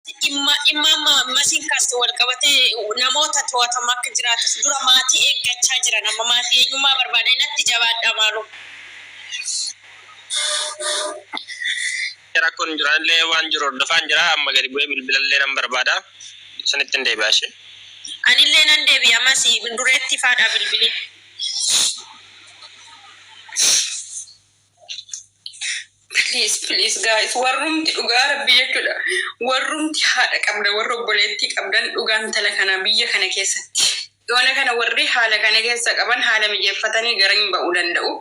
Dhimma dhimma amma masiin kaaste wal qabatee namoota to'atamu akka jiraatus dura maatii eeggachaa jiran amma maatii eenyummaa barbaada natti jabaadhaa maaloo. Rakkoon hin jiru anillee waan jiru hordofaan jira amma gadi bu'ee bilbilallee nan barbaada isinittin deebi'a ishee. Anillee nan deebi'a masi dureetti faadhaa bilbili. Please please guys warrumti dhugaa rabbii jechuudha warrumti haadha qabdan warra obboleettii qabdan dhugaa intala kana biyya kana keessatti yoona kana warri haala kana keessa qaban haala mijeeffatanii gara hin ba'uu danda'u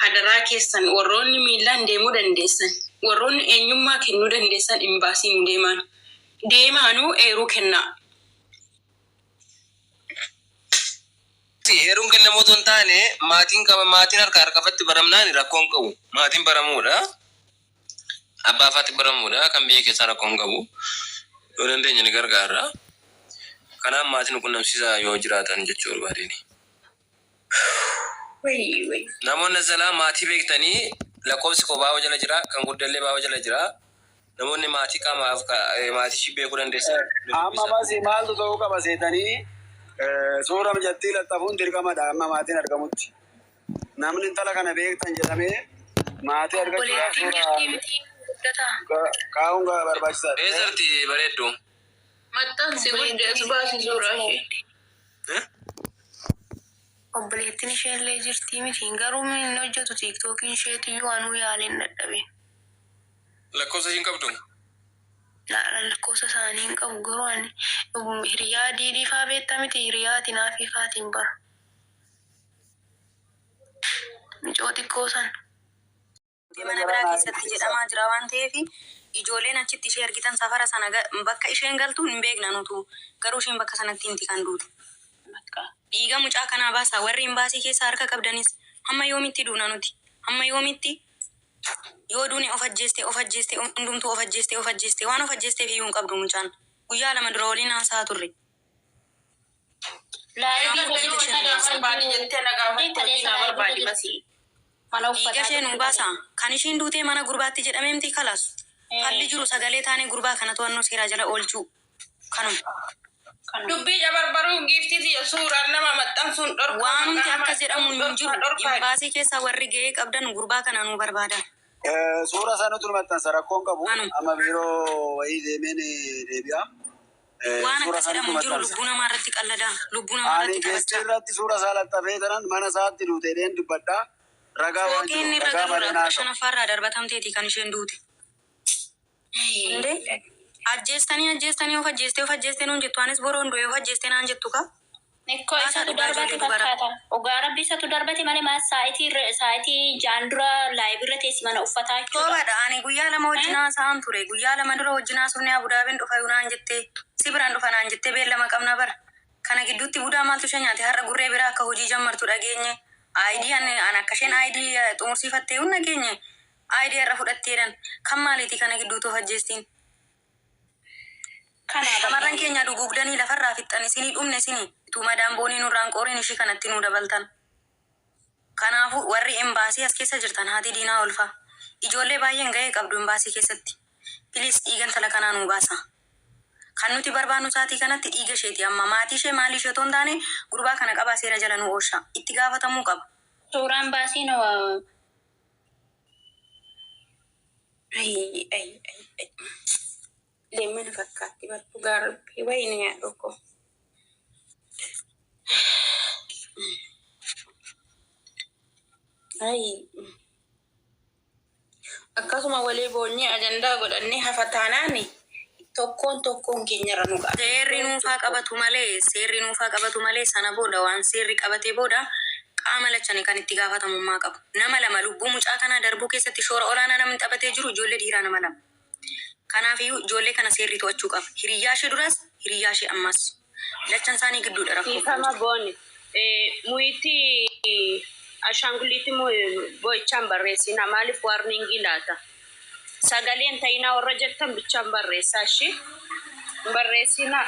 hadaraa keessan warroonni miillaan deemuu dandeessan warroonni eenyummaa kennuu dandeessan imbaasii nu deemaan deemaanuu eeruu kennaa. Eeruun kennamuu otoo hin taane maatiin qaba maatiin harka harkafatti baramnaani rakkoo hin qabu. Maatiin baramuudha. Abbaa faatti baramuudha. Kan biyya keessaa rakkoo hin qabu. Yoo dandeenye ni gargaarra. Kanaaf maatii nu qunnamsiisaa yoo jiraatan jechuu barbaadeeni. Wayii wayii. Namoonni as jalaa maatii beektanii lakkoofsi koo baayoo jala jira kan guddallee baayoo jala jira. Namoonni maatii qaamaaf maatii ishii beekuu dandeessan nu Amma dubbisaa. masi maaltu ta'uu qaba seetanii suura mijattii laxxafuun dirqamadha amma maatiin argamutti. Namni intala kana beektan jedhamee maatii argachuudhaaf Obboleettiin suura jirtii mitii guddataa. kaa'uun barbaachisaadha. Eessa jirti bareeddu? Maxxansi guddi Obboleettiin as ishee baasi suuraa ishee. Eh? Obboleettiin ishee illee jirtii miti garuu hin hojjetu tiiktookiin isheetiyyuu anuu yaaleen dadhabe. Lakkoofsa ishii hin qabdu? Laa lakkoofsa isaanii hin qabu garuu ani hiriyaa diidii faa beekta miti hiriyaa ati naafii faatiin bara. Micoo xiqqoo san. Mana biraa keessatti jedhamaa jira waan ta'eef ijooleen achitti ishee argitan safara sana bakka isheen galtu hin beekna nutu garuu isheen bakka sanatti miti kan duute. Dhiiga mucaa kanaa baasaa warri imbaasii keessaa harka qabdanis hamma yoomitti duuna nuti hamma yoomitti yoo duune of ajjeeste of ajjeeste hundumtuu of ajjeeste of ajjeeste waan of ajjeesteef iyyuu hin qabdu mucaan guyyaa 2 dura waliin haasa'aa turre. Laayivii Kanaafuu irra dhiiga jirti ishee nuu kaleessa baasaa. barbaadi jettee na gaafatte hojii naa barbaadi masii. Mana Dhiiga uffataa ishee nuu turte baasaa. kaleessa. Kan ishiin duutee mana gurbaatti jedhamee miti kalaas. Falli jiru sagalee taanee gurbaa kana to'annoo seeraa jala oolchuu. Kanuma. Kanuma. Dubbii cabarbaruu giiftii tiyya suuraan nama maxxansuun dhorkaa Waanumti maqaa nama akkas jedhamu dha'uun hin dhorkaa jiru. dhorkaa Imbaasii keessa warri ga'ee qabdan gurbaa kana nuu barbaadaa. Suura isaa nutu maxxansa rakkoo hin qabu. Kanuma. Amma biiroo wayii deemeen deebi'a. Waan Suura akkas isaa nutu jedhamu hin jiru. maxxansa. Lubbuu namaa irratti qalladaa. Lubbuu namaa Ani irratti geestii taphachaa. irratti suura isaa laxxafee tanan mana isaatti duute jedheen dubbadha. Ragaa waan Fooqii jiruuf inni irra ragaa galu malee irraa hin haasa'u. 15ffaa irraa darbatamteeti kan isheen duute. Inde ajjeestanii ajjeestanii of ajjeestee of ajjeestee nuun jettu anis boroon du'e of ajjeestee naan jettu kaa. Ikkoo Baasaa isatu dhugaa darbate ijoollee dubaraa. fakkaata. Dhugaa rabbi isatu darbate malee maal saa'itii irra saa'itii jaan dura live irra teessi mana uffataa jechuudha. Soobadha ani guyyaa 2 wajjin haasa'aan ture guyyaa 2 dura wajjin haasofne Abudaabin dhufayu naan jettee si biraan dhufa naan jettee beellama qabna bar kana gidduutti budaa maaltu ishee nyaate har'a gurree biraa akka hojii jammartu dhageenye ID an an akka isheen ID xumursiifatteeyu hin dhageenye ID har'a fudhatte jedhan kan maaliiti kana gidduutti of ajjeestiin Kanaa Shamarran barbaade. keenya duguugdanii lafarraa fixxan isinii dhumne isinii utuu madaan boonii nurraa hin qooriin ishii kanatti nuu dabaltan. Kanaafuu warri embaasii as keessa jirtan haati diinaa olfaa ijoollee baay'een gahee qabdu embaasii keessatti. Please dhiiga intala kanaa nuu baasaa. Kan nuti barbaannu saatii kanatti dhiiga isheeti amma maatii ishee maalii ishee otoo hin taane gurbaa kana qabaa seera jala nuu ooshaa. Itti gaafatamuu qaba. Suuraan baasiin Ayii ayii ayii ayii. Leemmana fakkaatti bar dhugaa rabbii wayini haadhoo koo. Ayii. Akkasuma walii boonyee ajandaa godhannee hafa taanaani tokkoon tokkoon keenyarra nu ga'a. Seerri Tokkoon nuufaa tokkoon. qabatu malee seerri nuufaa qabatu malee sana booda waan seerri qabatee booda qaama lachani kan itti gaafatamummaa qabu. Nama 2 lubbuu mucaa kanaa darbuu keessatti shoora olaanaa namni taphatee jiru ijoollee dhiiraa nama 2. Kanaafiyyuu ijoollee kana seerri to'achuu qaba. Hiriyyaa ishee duraas hiriyyaa ishee ammaas. Lachan isaanii gidduudha rakkoon kan Dhiifama jiru. booni. Muyitti ashaangulliitti bo'ichaan barreessinaa maaliif warning laata? Sagalee hin ta'inaa warra jettan bichaan barreessaa ishii. Hin barreessinaa.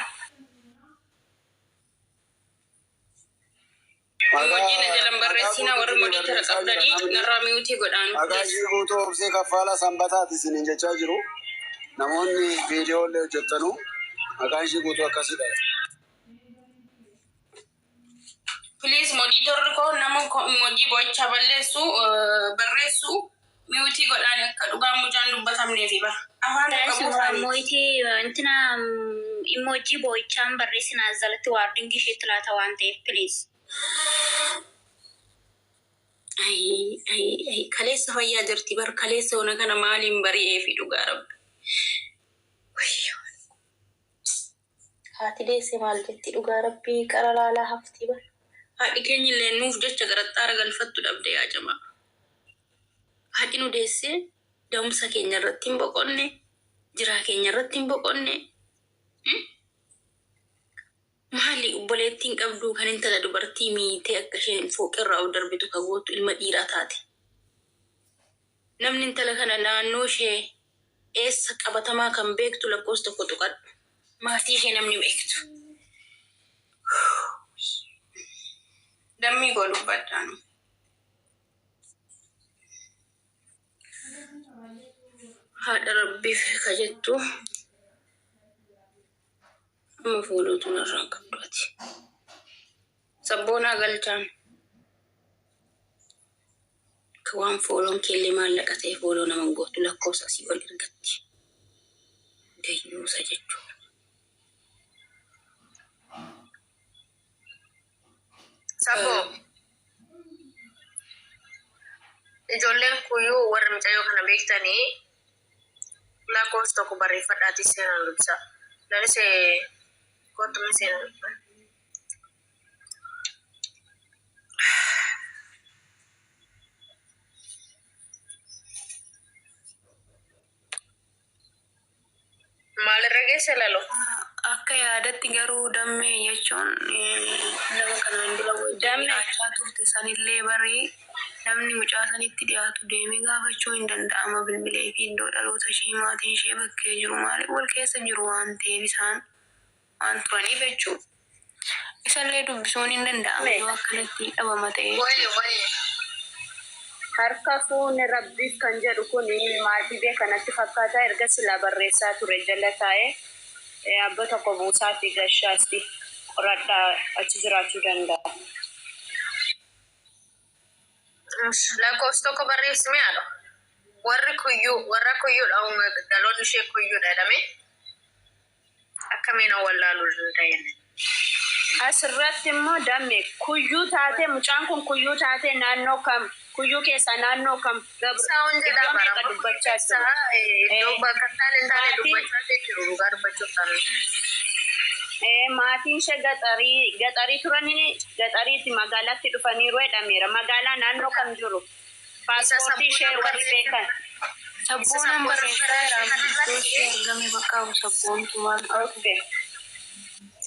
Emoji na Maqaa jalan maqaa barreessinaa guutuu warri isinii modiitara barreessaa jira qabdanii namni. narraa miyuutii godhaan Maqaa please. ishii guutuu Obsee Kaffaalaa Sanbataati isiniin jechaa jiru. Namoonni viidiyoo illee hojjettanu maqaan ishii guutuu akkasidha. Please monitorri koo nama hojii bo'ichaa balleessu barreessu mute godhaan akka dhugaan mucaan dubbatamneefi bara. Afaan qabu isaanii. Mooyitii intina emoji boo'ichaan barreessinaa jalatti warning isheetti laata waan ta'eef, please. Ayi ayi ayi, kaleessa fayyaa jirti bar, kaleessa ona kana maaliin bari'ee fi dhugaa rabbi. Haati deesse maal jetti dhugaa rabbii qara laalaa hafti bar. Haadhi keenya illee nuuf jecha garaxxaara galfattu dhabde yaa jamaa. Haadhi nu deessee da'umsa keenya irratti hin boqonne, jiraa keenya irratti hin boqonne. Maali obboleettiin qabdu kan intala dubartii miitee akka isheen fooqirraa ol darbitu ka gootu ilma dhiiraa taate. Namni intala kana naannoo ishee eessa qabatamaa kan beektu lakkoofsa tokko tuqadhu. Maatii ishee namni beektu. Dammii koo dubbadhaanu. Haadha rabbiif ka jettu amma fuuluutu narraan qabdu ati. Sabboonaa galchaan. Ka waan fooloon keellee maallaqa ta'e follow nama hin gootu lakkoofsa asii ol ergatti. Dayyuusa jechuudha. Sabbo ijoolleen kuyyuu warri mucayyoo kana beektanii lakkoofsa tokko barreeffadhaatii seenaan dubbisa. Lalisee kottu seenaan dubbisa. Maalirra geesse lalu? Akka yaadatti garuu dammee jechuun nama kanaan dura wajjin Dammee. jiraachaa turte sanillee barii namni mucaa sanitti dhiyaatu deemee gaafachuu hin danda'ama, bilbilee fi iddoo dhaloota ishee, maatiin ishee bakkee jiru maaliif wal keessa jiru waan ta'eef isaan waan turaniif jechuudha. Isallee dubbisuun hin danda'ama yoo akkanatti dhabama ta'e. Wayi wayi. Harka fuune rabbiif kan jedhu kun maatii beekanatti fakkaata, erga silaa barreessaa ture jala taa'ee abba tokko buusaatii gashaasti qoradhaa achi jiraachuu danda'a. Lakkoofsa tokko barreessimee haadha. Warri kuyyuu warra kuyyuudha, dhaloonni ishee kuyyuudha jedhame akkamiin wallaaluu danda'an? Asirratti immoo damme kuyyuu taatee, mucaan kun kuyyuu taatee naannoo kam, kuyyuu keessaa naannoo kam Isaa jedhaa iddoo meeqa bara dubbachaa jiru? Iddoo bakka isaan hin taane Maatiin dubbachaa jiru dhugaa dubbachuuf taane. Maatiin ishee gaxarii gaxarii turanii gaxariitti magaalaatti dhufaniiru jedhameera. Magaalaa naannoo kam jiru? Isa Paaspoortii ishee sabboona warri beekan. Isa Sabboonaan sabboona barreessaa jira, barreesse iddoo ishee kanarratti argame bakka sabboontu maal taate. Okay.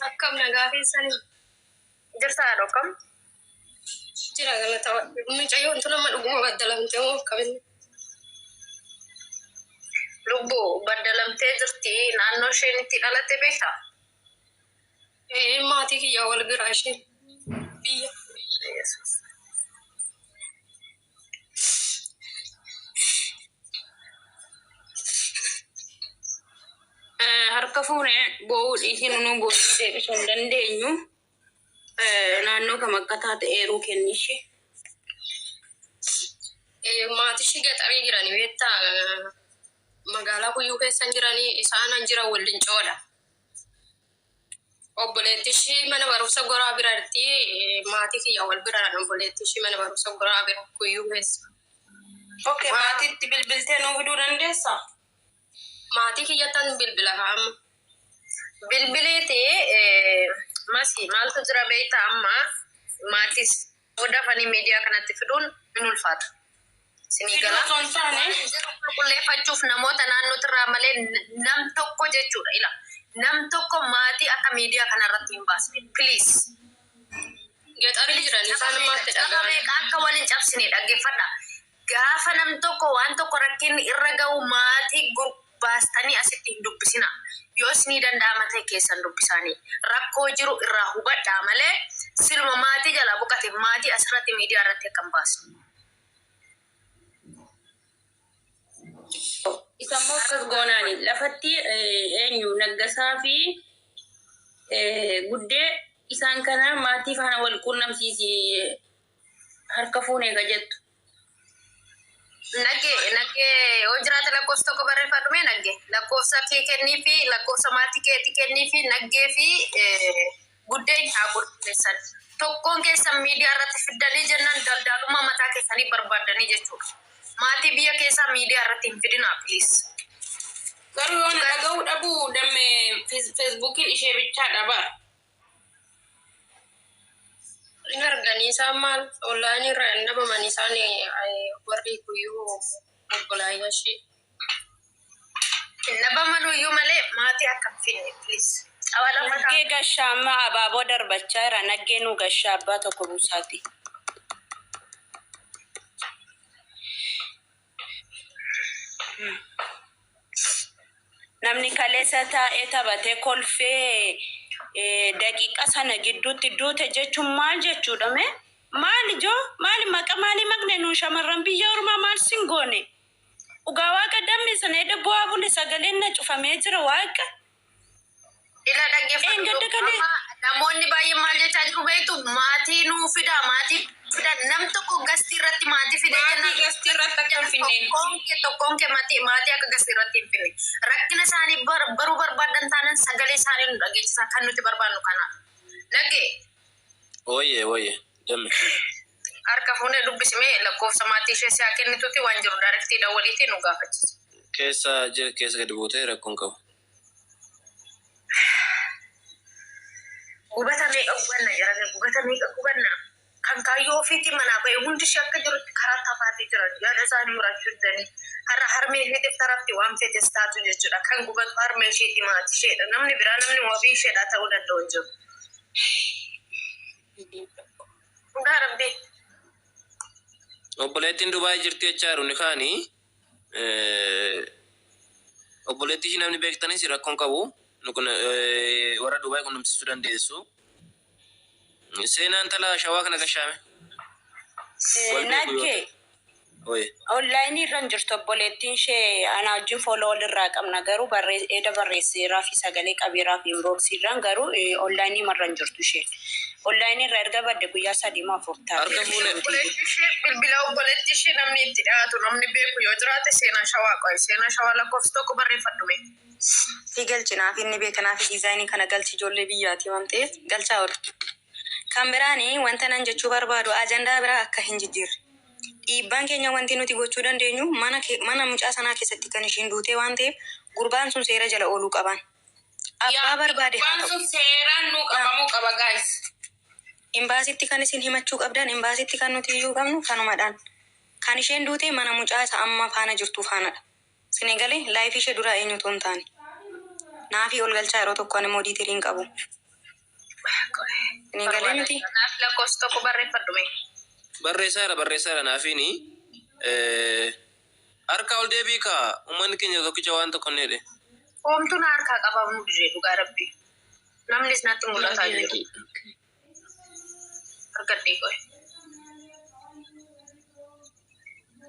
Akkam nagaa keessanii? Jirta haadha akkam? Jira galata. Mucayyoon tun amma dhuguma baddalamtee moo akkamitti? Lubbuu baddalamtee jirti, naannoo isheen itti dhalatte beektaa? Ee, maatii kiyyaa wal bira isheen biyya. Yesuus. Harka fuune, boo'uu dhiisii nunu boo'uu deebisuu hin dandeenyu. Naannoo kam akka taate eeruu kennishi. Maatii ishii gaxarii jiranii beektaa, magaalaa kuyyuu keessa jiranii, isaan an jiran waliin coodha. Obboleetti ishii mana barumsa goraa biratti, maatii kiyya wal biraan obboleetti ishii mana barumsa goraa bira kuyyuu keessa. Okay, maatiitti bilbiltee nuu fiduu dandeessaa? Maatii kiyyattan bilbila kaa'ama. Bilbileeti masi maaltu jira beektaa, amma maatis dafanii miidiyaa kanatti fiduun hin ulfaata. Sinii Fiduu gala. osoo hin taane Jiru qulqulleeffachuuf namoota naannootirraa malee nam tokko jechuudha ila. Nam tokko maatii akka miidiyaa kanarratti hin baasne, please. Gaxarii jiran isaan ammaatti Caba dhaga'an. meeqa akka waliin cabsine dhaggeeffadha. Gaafa nam tokko waan tokko rakkinni irra ga'u maatii gurbaastanii asitti hin dubbisina. Yoo isinii danda'ama ta'e keessan dubbisaanii. Rakkoo jiru irraa hubadhaa malee siluma maatii jalaa boqate maatii asirratti miidiyaa irratti akka hin baasne. Isa immoo akkas goonaani lafatti eenyu Naggasaa fi Guddee isaan kana maatii faana wal quunnamsiisi harka fuunee ka jettu. Nagge, Nagge yoo jiraate lakkoofsa tokko barreeffadhu mee Nagge. Lakkoofsa kee kennii fi lakkoofsa maatii keetii kennii fi Naggee fi Guddeen haa qulqulleessan. Tokkoon keessan miidiyaa irratti fiddanii jennaan daldaalummaa mataa keessanii barbaaddanii jechuudha. Maatii biyya keessaa miidiyaa irratti hin fidinaa please. Garuu yoo na dhaga'uu dhabu damme Facebookiin ishee bichaadha bar. Hin arganii isaan maal online irra hin dhabaman isaan warri guyyuu obbolaayyoo ishee. Hin dhabamanuyyuu malee maatii akka hin finne please. Xabala mataa. Naggee gashaa amma abaaboo darbachaa jira naggee nuu gashaa abbaa tokko buusaatii. Namni kaleessa taa'ee taphatee kolfee daqiiqaa sana gidduutti duute jechuun maal jechuudha mee? Maal ijoo? Maali maqa maalii maqne nuun shamarran biyya ormaa maal sin goone? Dhugaa waaqa dammi sana eda bu'aa bule sagaleen na cufamee jira waaqa. Ila dhaggeeffadhu Dheengadda kalee. Amma namoonni baay'een maal jechaa jiru beektu? Maatii nuu fidaa, maatii fidaa. Nam tokko gastii irratti maatii fidee Maatii jennaan gastii irratti akka hin finne. Tokkoon kee tokkoon kee maatii maatii akka gastii irratti hin finne. Rakkina isaanii bar, baruu barbaaddan taanan sagalee isaanii nu dhageessisaa kan nuti barbaannu kana. Nagge. Ooyee ooyee damme. Harka fuunee dubbisimee lakkoofsa maatii ishee si haa kennituuti waan jiru daarektii dawwaliitii nu gaafachisi. Keessa jira keessa gadi buutee rakkoon qabu. Gubata meeqa gubanna jarana gubata meeqa gubanna kan kaayyoo ofiitiin manaa ba'e hundi ishee akka jirutti karaa tafaatee jiran yaada isaanii murachuu didanii har'a harmee isheetiif tarafti waan feetes taatu jechuudha kan gubatu harmee isheeti maatii isheedha namni biraa namni wabii isheedhaa ta'uu danda'u hin jiru. Dhugaa rabbii. Obboleettiin Dubaay jirti jechaa jiru ni kaani. Obboleettii ishii namni beektanis rakkoon qabu. Nu kun warra Dubaay qunnamsiisuu dandeessu. Seenaa intala shawaa kana gashaame. Wal beeku yoo Nagge ta'e. Oye. online irra hin jirtu obboleettiin ishee anaa wajjin follow wal irraa qabna garuu barree eda barreesseeraa fi sagalee qabeeraa fi inbox irraan garuu online marra hin jirtu isheen. Online irraa erga badde guyyaa 3 moo 4 Harka taateetti fuune. isheen. Obboleetti ishee bilbila obboleetti ishee namni itti dhiyaatu namni beeku yoo jiraate seenaa shawaa qoy seenaa shawaa lakkoofsa tokko barreeffadhu mee. Fi galchi naaf inni beeka naafi diizaayinii kana galchi ijoollee biyyaati waan ta'eef galchaa ol. Kan biraani wanta nan jechuu barbaadu ajandaa biraa akka hin jijjiirre. Dhiibbaan keenya wanti nuti gochuu dandeenyu mana mana mucaa sanaa keessatti kan ishiin duutee waan ta'eef gurbaan sun seera jala ooluu qabaan. Abbaa Yaa barbaade haa gurbaan ta'u. sun seeraan nuu Yaa. qabamuu qaba guys. Imbaasitti kan isin himachuu qabdan imbaasitti kan nuti iyyuu qabnu kanumadhaan. Kan isheen duute mana mucaa isa amma faana jirtuu faanadha. Isinii galee? Life ishee duraa eenyu utuu hin taane. Naafii ol galchaa yeroo tokko ani immoo diiterii hin qabu. Isinii galee miti? Naaf lakkoofsa tokko barreeffadhu mee. Barreessaadha barreessaadha naafiini. Harkaa ol deebii kaa uummanni keenya tokkicha waan tokko hin jedhe. Hoomtuu na harkaa qabamuu dide dhugaa rabbii. Namnis natti mul'ataa hin jiru. Argadhee qoy.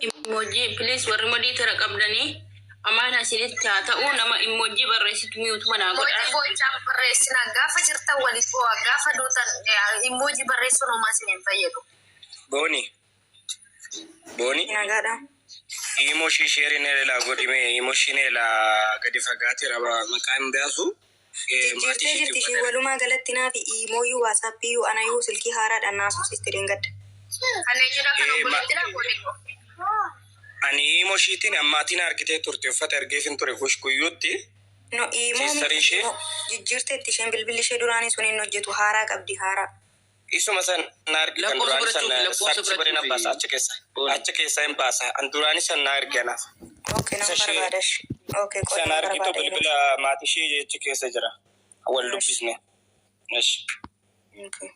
Emoji please warri modiitara qabdanii amaana isinitti haa ta'u nama emoji barreessitu mute manaa Emoji godhaa. boo'ichaan barreessinaa gaafa jirtan waliif boo'aa gaafa duutan emoji barreessuun homaa isin hin fayyadu. Booni. Booni. Nagaadha. Imo ishii sheerii na ilaa godhi mee imo ishii na ilaa gadi fagaateera maqaa hin baasu. Maatii Jijjiirtee ishiitti jirti isheen uffata walumaa galatti naafi iimooyyuu waasaappiiyyuu anayyuu silkii haaraadhaan na haasofsiisti dheengadda. Kan eenyudha kan Eh, ma- obboleettidha booni koo. Ani imo ishiitiin ammaatiin argitee turte uffata ergeefin ture kushkuyyuutti No iimoo sister miti ishee iimoo jijjiirteetti isheen bilbilli ishee duraanii sun hin hojjetu haaraa qabdi haaraa. Isuma san na argi kan Lakkoofsa duraanii san fudhachuufi lakkoofsa sarchi godhee nan baasa fudhachuufi achi keessa booni. achi keessa hin baasa an duraanii san na argi anaaf. Okay Isa nan ishee barbaada ishi. Okay isa qoy na nan argitu barbaada yeroo. bilbila maatii ishee achi keessa jira wal Eshi. dubbisne. Eshi. Okay.